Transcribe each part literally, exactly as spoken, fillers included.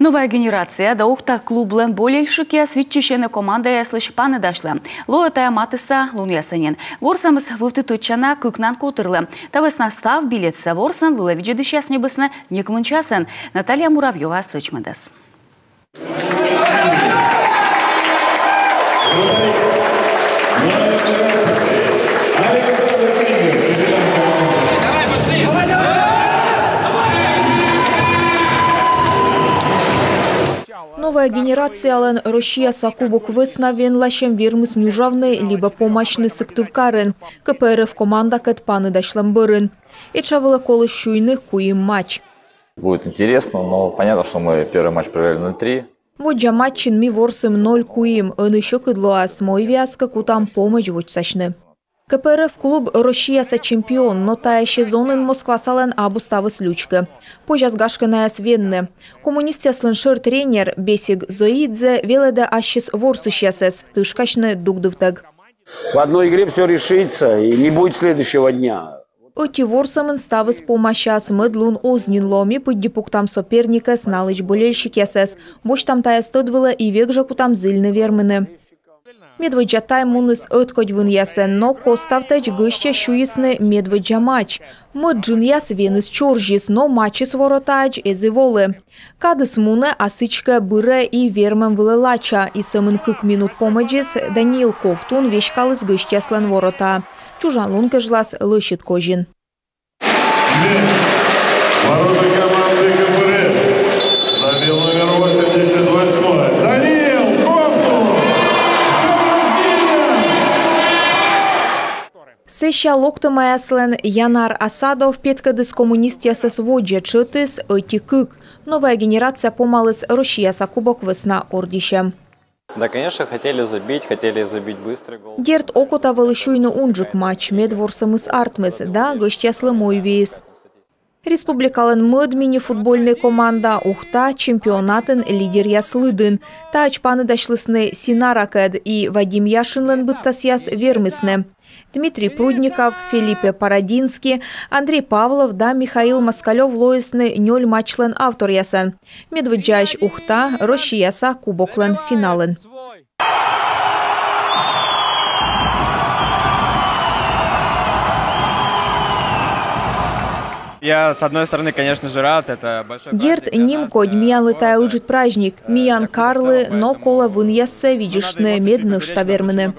«Новая генерация» да «Ухта» клублӧн болельщикъяс виччысьӧны командаяслысь паныдасьлӧм. Лоӧ тайӧ матысса лунъясӧ нин. Ворсӧмыс вывті тӧдчана кыкнан котырлы. Та вӧсна став билетсӧ ворсӧм вылӧ видзӧдысьяс ньӧбисны некымын часӧн. Наталья Муравьёва стӧчмӧдіс. «Новая генерациялӧн» Россияса кубок вӧсна венласьӧм вермис нюжавны либӧ помасьны Сыктывкарын КПРФ командакӧд паныдасьлӧм бӧрын. Этша вылӧ коліс сюйны куим матч. Будет интересно, но понятно, что мы первый матч проиграли ноль три. Воддза матчин ми ворсім ноль куим, ӧні сьӧкыд лоас, мойвиас кӧ кутам помӧдз водзсасьны. КПРФ клуб Россияса чемпион, но тайӧ сезонын Москвасалӧн абу ставыс лючки. Позяс, гашкӧ, найӧс венны. Коммунистъяслӧн шӧр тренер Бесик Зоидзе велӧдӧ ассьыс ворсысьясӧс тышкасьны дугдывтӧг. В одной игре все решится, и не будет следующего дня. Ӧти ворсӧмын ставыс помасяс, мӧд лун оз нин ло. Ми пыдди пуктам соперникӧс, налысь болельщикъясӧс. Босьтам тайӧс тӧд вылӧ и век жӧ кутам зільны вермыны. Медводдза тайм муніс ӧткодь вынъясӧн, но коставтӧдз гӧсьтъяс сюйисны медводдза матч. Мӧд джынъяс веныс чорзис, но матчыс воротаӧдз эз и волы. Кадыс мунӧ, а сідзкӧ бырӧ и вермӧм вылӧ лача, и сӧмын кык минут помӧдзыс Даниил Ковтун веськаліс гӧсьтъяслӧн воротаӧ. Чужан лун кежлас лӧсьыд козин. Ворота команды КПРФ забил номер восемьдесят восьмой Даниил Ковтун. Сэсся локтӧмаяслӧн Янар Асадов петкӧдіс коммунистъясӧс водзӧ, тшӧтыс ӧти кык. «Новая генерация» помаліс Россияса кубок вӧсна ордйысьӧм. Да, конечно, хотели забить, хотели забить быстрый гол. Дерт, окота вӧлі сюйны унджык матч, мед ворсӧмыс артмис да гӧсьтъяслы мойвиис. Республикалӧн мӧд мини-футбольнӧй команда «Ухта» чемпионатын лидеръяс лыдын. Таӧдз паныдасьлісны Синаракӧд, и Вадим Яшинлӧн быдтасъяс вермисны. Дмитрий Прудников, Филиппе Парадинский, Андрей Павлов да Михаил Москалёв лоисны нёль матчлӧн авторъясӧн. Медводдзаысь «Ухта» Россияса кубоклӧн финалын. Я, с одной стороны, конечно же, рад. Это большой праздник для нас. Дерт, нимкодь, миянлы тайӧ ыджыд праздник, миян карлы, но колӧ вынъяссӧ видзыштны, мед нӧшта вермыны.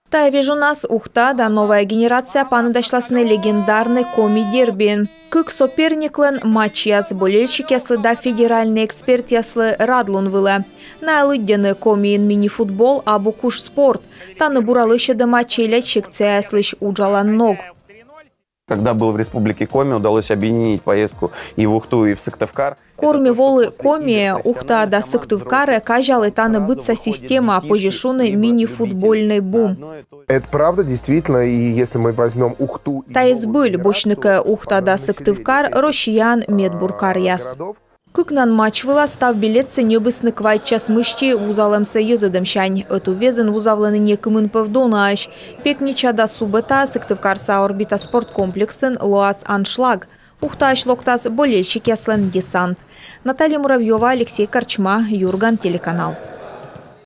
Тайӧ вежонас «Ухта» да «Новая генерация» паныдасьласны легендарнӧй коми дербиын. Кык соперниклӧн матчъяс болельщикъяслы да федеральнӧй экспертъяслы радлун вылӧ. Найӧ лыддьӧны: Комиын мини-футбол абу куш спорт. Тані бура лӧсьӧдӧма челядь секцияяслысь уджалан ног. Когда был в Республике Коми, удалось объединить поездку и в Ухту, и в Сыктывкар. Кор ме волі Комиӧ, Ухтаӧ да Сыктывкарӧ, казялі тані быдса система, позьӧ шуны, мини-футбольнӧй бум. Это правда, действительно, и если мы возьмём Ухту и... Тайӧ збыль, босьтны кӧ Ухта да Сыктывкар, Россияын медбур каръяс. Кыкнан матч вылас став билетсӧ ньӧбисны квайт час мысти вузалӧмсӧ йӧзӧдӧмсянь. Ӧтуввезйын вузавлӧны некымын пӧв донаӧсь. Пекнича да субӧтаӧ Сыктывкарса «Орбита» спорткомплексын лоас аншлаг. Ухтаысь локтас болельщикъяслӧн десант. Наталья Муравьёва, Алексей Корчма, «Юрган» телеканал.